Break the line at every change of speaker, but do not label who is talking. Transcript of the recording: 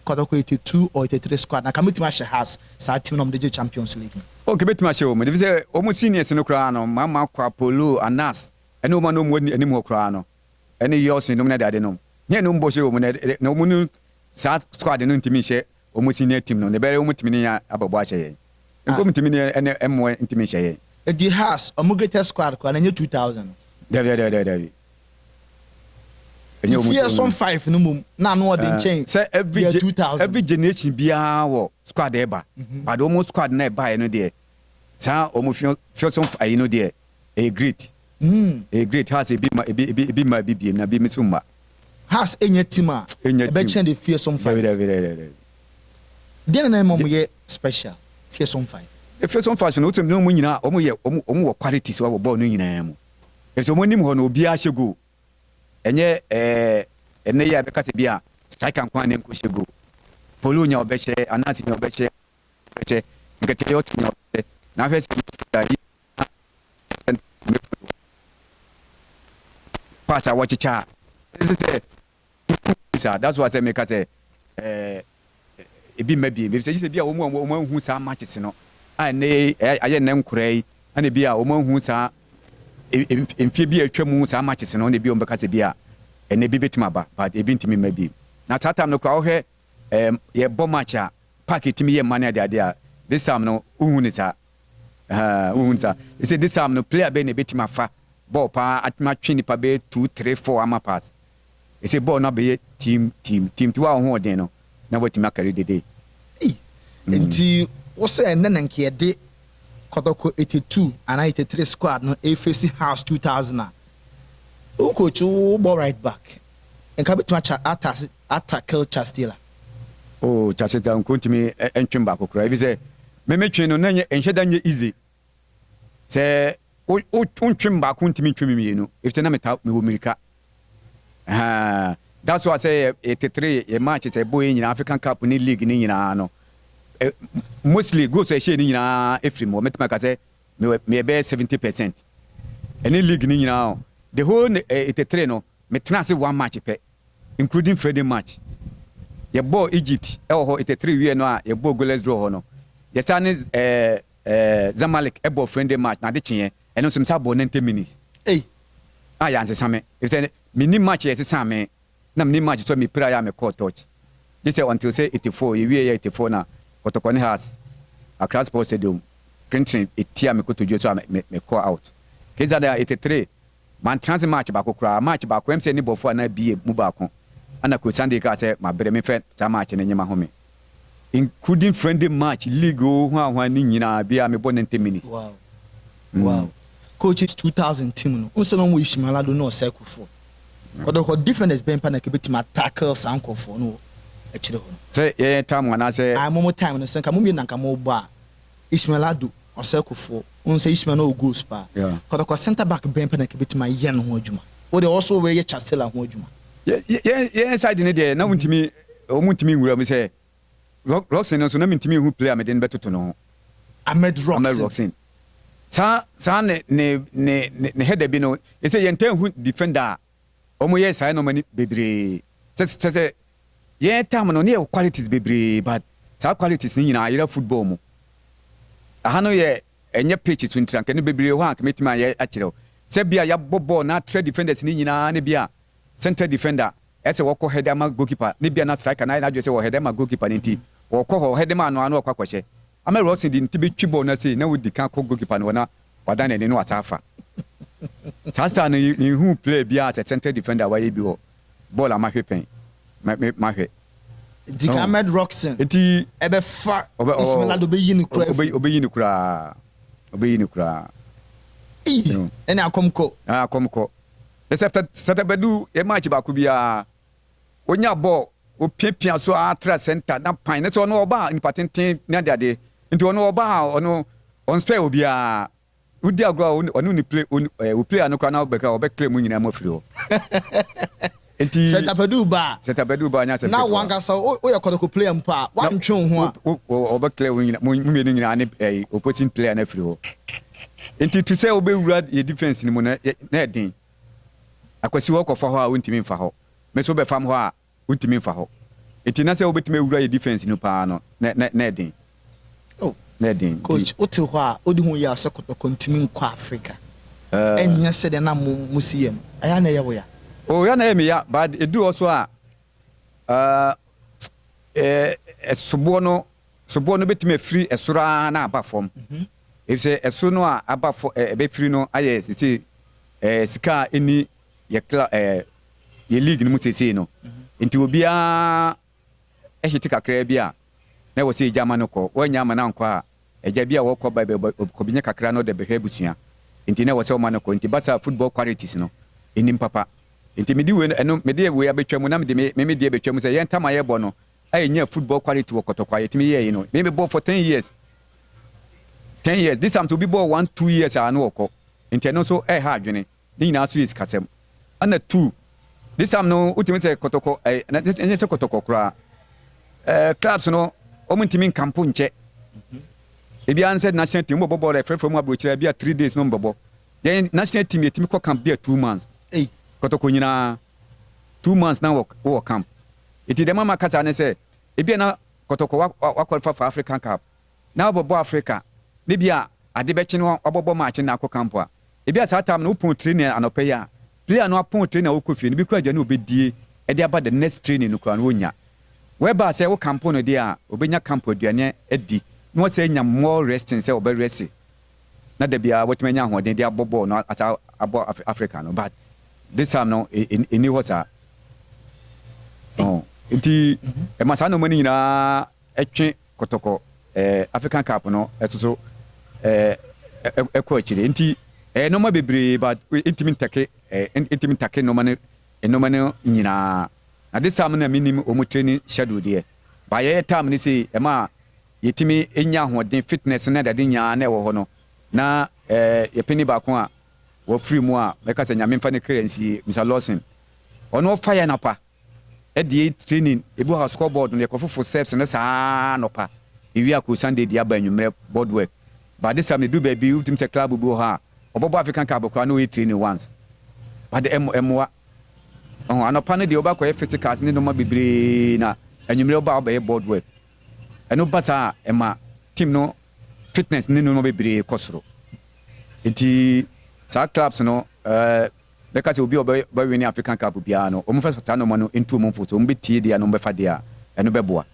Kɔtɔkɔ 82 or 83 squad na ka mɛtumi ahyɛ Hearts saa team na ɔmo de gye Champions League no?
Okay, bɛtumi ahyɛ wɔ mu de sɛ wɔn seniors no koraa no, Mama Kwa, Polo, Anas ɛne wɔn a na wɔn anim hɔ koraa no, ɛne Yɔsin nom ne ade nom nyɛ ne wɔn bɔ hyɛ wɔ mu na wɔn no saa squad no ntumi nhyɛ wɔn senior team no na ɛbɛyɛ wɔn tumi ne yɛn abɛbɔ ahyɛ yɛn nko ntumi ne ɛne ɛmmoa ntumi nhyɛ yɛn.
Edi Hearts ɔmo greatest squad koraa na ɛnyɛ 2000?
Dabi, dabi, dabi, dabi.
Ti Fearsome Five no mom na ano ɔde nkyɛn.
Sɛ every
yɛ 2000.
Every generation biara wɔ squad ɛba, but wɔn squad na ɛba yɛ no deɛ, saa wɔn Fearsome ayi no deɛ, ɛyɛ great. Ɛyɛ great. Hearts ebi ma ebi ma ebi biem na ebi nso ma.
Hearts ɛnyɛ team a
ɛnyɛ team.
Ɛbɛkyɛn de Fearsome Five.
Dabi, dabi, dabi, dabi.
Deɛ na ɛma ɔmo yɛ special, Fearsome Five?
Fearsome Five no, wotum ne wɔn nyinaa wɔn yɛ wɔn wɔ qualities wɔ bɔɔl no nyinaa mu, efisɛ wɔn anim hɔ no obiara hyɛ goal. Ɛnyɛ ɛnɛ yi a bɛka sɛ bi a striker nko a ne nko hyɛ goal. Polo nya ɔbɛhyɛ, Anase nya ɔbɛhyɛ, ɔbɛhyɛ nkɛtɛ yɛ ɔte nya ɔbɛhyɛ na ahwɛ sɛ yi pass a wɔkyekyɛ a ɛsɛ sɛ saa. That's why sɛ meka sɛ ebi mma bie, efisɛ sɛ bi a wɔn a wɔn ahu saa matches no a ɛnɛ ayɛ nnɛ nkora yi, ɛna bi a wɔn ahu saa mfie bi a atwa mu saa matches no, na ebi wɔn bɛka sɛ bi a ɛnɛ bi bɛtumi aba, but ebi ntumi mma bi. Na saa time no koraa, wɔhwɛ yɛbɔ match a park etumi yɛ mma ne ade ade a, this time no wohu ne saa, wohu ne saa. Ɛsɛ this time no player bɛyɛ na ebɛtumi afa bɔɔl paa atumi atwe nipa bɛyɛ two, three, four ama pass. Ɛsɛ bɔɔl no abɛyɛ team, team, team ti wa ahoɔden no na watumi akari dede.
Nti wosɛ ɛnɛ na nka yɛde Kɔtɔkɔ 82 anaa 83 squad no efesi Hearts 2000 a, wo coach, wo bɔ right back, nka bɛtumi akyɛ ata atackle Charles Taylor?
Oh, Charles Taylor nko ntumi ntwe baako koraa, ebi sɛ mɛmɛ twe no na nyɛ nhyɛ da nyɛ easy sɛ wo ntwe baako ntumi ntwe mmienu, efisɛ na meta mewɔ mirika. That's why sɛ yɛ 83 yɛ match sɛ ɛbɔ yɛ nyinaa, African Cup ne league ne nyinaa no, mostly goals a ɛhyɛ ne nyinaa efiri mu. Mɛtumi aka sɛ meyɛ bɛyɛ 70% ɛne league ne nyinaa o. The whole 83 no, metena ase one match pɛ, including friendly match yɛbɔɔ Egypt ɛwɔ hɔ. 83 wie no a yɛbɔɔ goalless draw hɔ no, yɛsa ne ɛɛ ɛɛ Zamalek ɛbɔ friendly match na ade kyeɛ, ɛno nso mesa bɔ 90 minutes.
Hey.
A yɛansesa me, efisɛ menni match yɛ sesa me na menni match so mepira yɛ a mekɔɔ touch gye sɛ until sɛ 84 yɛwie yɛ 84 na Kɔtɔkɔ ne Hearts, Accra Sports Stadium, Clinton etia me kotodwe so a mekɔ out kesa da. 83 mantena se match baako koraa, match baako ɛm sɛ ne bɔfo anaa bie mu baako ana ko Sunday kaa sɛ mabrɛ mefɛ saa match no nyema home, including friendly match, league o, ho ahoa ne nyinaa bia mebɔ 90 minutes.
Wow, coach, 2000 team no n sɛ na ɔmo Ismail Ado na ɔsɛ Kufuor, Kɔtɔkɔ defenders bɛn pa na kebɛtumi atackle saa nkɔfoɔ no wɔ akyire hɔ no?
Sɛ yɛyɛ time anaasɛ?
Ah, mo time no, sɛ nka mo mmienu na nka mo bɔ a, Ismail Ado, ɔsɛ Kufuor, n sɛ Ismail no wɔ goals paa. Kɔtɔkɔ centre back bɛn pa na kebɛtumi ayɛ no ho adwuma? Wo deɛ ɔso wɔyɛ Charles Taylor ho adwuma.
Yɛn side no deɛ, na wontumi, ɔmo ntumi nwura mu sɛ Rockson no nso na mentumi nhu player mede no bɛtoto no ho.
Ahmed Rockson.
Ahmed Rockson saa ne header bi no, ɛsɛ yɛntɛ hu defender a ɔmo yɛ saa nneɛma ni bebree sɛ yɛn time no ne yɛ qualities bebree, but saa qualities ne nyinaa ayerɛ football mu aha no. Yɛ ɛnyɛ pitch so ntira nka ne bebree hɔ a nka mɛtumi ayɛ akyerɛ wo sɛ bia yɛabɔ bɔɔl na atrɛ defenders ne nyinaa ne bia center defender ɛsɛ wɔkɔ head ama goalkeeper ne bia na striker na ayɛ n'adwene sɛ wɔ head ama goalkeeper ne nti wɔkɔ hɔ head ma ano ano ɔkɔ akɔhyɛ ama Rockson de nti bɛtwi bɔɔl no ase na wodi kan kɔ goalkeeper no hɔ na wadan n'ani na wasa afa saa style no. Mehu player biara sɛ center defender wayɛ bi wɔ bɔɔl a mahwɛ pɛn mahwɛ.
Nti ka Ahmed Rockson
nti
ɛbɛfa Ismail Ado, bɛyi ne kura.
Ɔbɛyi ne koraa, ɔbɛyi ne koraa.
Ii, ɛne akɔmkɔ.
Ah, akɔmkɔ ɛsɛ sɛtɛbɛdu yɛ match baako biara wonya bɔɔl wopiapia so atra center na pan ne sɛ ɔno ɔba nipa tenten ne adeade nti ɔno ɔba a ɔno ɔnspɛ obiara wodi agorɔ a ɔno ne play wo player no koraa na wobɛka ɔbɛclear mu nyinaa mu afiri hɔ nti.
Sɛ Tapadu ba.
Sɛ Tapadu ba anya sɛ
na wankasa woyɛ Kɔtɔkɔ player mpo a wantwe wo ho
a ɔbɛclear wo nyina mu mmienu nyinaa ne opposing player no afiri hɔ. Nti to sɛ wobɛwura yɛ defence no mu no na ɛden akwasi hɔ kɔfa hɔ a wontumi mfa hɔ, me so wobɛfam hɔ a wontumi mfa hɔ. Nti na sɛ wobɛtumi awura yɛ defence no paa no, na ɛden.
Oh.
Na ɛden.
Coach, wote hɔ a wode ho yɛ a sɛ Kɔtɔkɔ ntumi nkɔ Africa, ɛnyɛ sɛdeɛ na mo si yɛ no, ɛyɛ na ɛyɛ wo ya?
O, ya na ɛyɛ me ya, but ɛduru hɔ so a, ɛsoboɔ no, soboɔ no bɛtumi afiri ɛsoro ara na aba fam, ɛfisɛ ɛsoro no a aba fam, ɛbɛfiri no ayɛ sese sika a ɛni yɛ kla yɛ league no mu sesei no. Nti obiara ɛhete kakraa bi a na ɛwɔ sɛ ɛgya ama no kɔ. Wɔanya ama no ankɔ a, ɛgya bi a wɔkɔ ba kɔbinya kakra no de bɛhwɛ abusua, nti na ɛwɔ sɛ ɔma no kɔ. Nti basa football qualities no ɛnim papa. Nti mede wei no, ɛno mede wei abɛtwa mu na mede me deɛ bɛtwa mu sɛ yɛn tam a yɛbɔ no a yɛnya football quality wɔ Kɔtɔkɔ a yɛtumi yɛɛ yi no, me mebɔ for 10 years, 10 years. This time to obi bɔ 1, 2 years a no wɔkɔ. Nti ɛno nso ɛha adwene ne nyinaa so yɛ sikasɛm. Ɛna two, this time no wotumi sɛ Kɔtɔkɔ ɛnyɛ sɛ Kɔtɔkɔ koraa, clubs no wɔn ntumi nkampo nkyɛ. Ebi ansɛ national team wɔbɔ bɔɔl ɛfrɛfrɛ mu aburokyerɛ bi a 3 days no mbɛbɔ. Yɛn national team yɛtumi kɔ camp bi a 2 months.
Ei.
Kɔtɔkɔ nyinaa 2 months na wɔ camp. Eti dɛm ama kasa ne sɛ ebi a na Kɔtɔkɔ wa qualify for African Cup na wɔbɛbɔ Africa ne bi a ade bɛkye no wɔbɛbɔ match na akɔ camp a, ebi a saa time no wopɔn training anɔpɛ yi a, player no apɔn training a wɔkɔ fie no bi kura aduane a obɛdie ɛde aba the next training no kura no wɔnya. Wɛba sɛ wo camp no deɛ a, obɛnya camp aduane adi na wɔsɛ nya more resting sɛ ɔbɛ rest na da biara wɔtumi anya ahoɔden de abɔ bɔɔl no asa abɔ Africa no. But this time no ɛni hɔ saa. Nti ɛma saa nneɛma no nyinaa ɛtwe Kɔtɔkɔ African Cup no ɛso so ɛkɔ akyire. Nti ɛyɛ nneɛma bebree, but ntumi ntake nneɛma no nyinaa. Na this time na minim wɔn training schedule deɛ ba yɛyɛ time no sɛ ɛma yɛtumi nya ahoɔden, fitness ne dade nyinaa na ɛwɔ hɔ no. Na yɛpɛni baako a wɔfiri mu a mɛka sɛ Nyame mfa ne kra nsie, Mr Lawson, ɔno ɔfa yɛ napa ɛde training. Ebi wɔ ha, scoreboard no yɛkɔ fofo steps no saa nɔpa, ewi akɔ Sunday de aba anwummerɛ board work. But this time ne du baabi wotumi sɛ club bi wɔ hɔ a ɔbɛbɔ African Cup koraa na ɔyɛ training once, but ɛmoa ɔho. Anɔpa no deɛ ɔbɛkɔyɛ physicals ne nneɛma bebree, na anwummerɛ ɔba ɔbɛyɛ board work. Ɛno ba saa, ɛma team no fitness ne nneɛma bebree kɔ soro. Nti saa clubs no bɛka sɛ obi a ɔbɛwin African Cup biara no, ɔmo fɛ saa nneɛma no ntu ɔmo mfo so, ɔmo bɛtie deɛ na ɔmo bɛfa deɛ a ɛno bɛboa.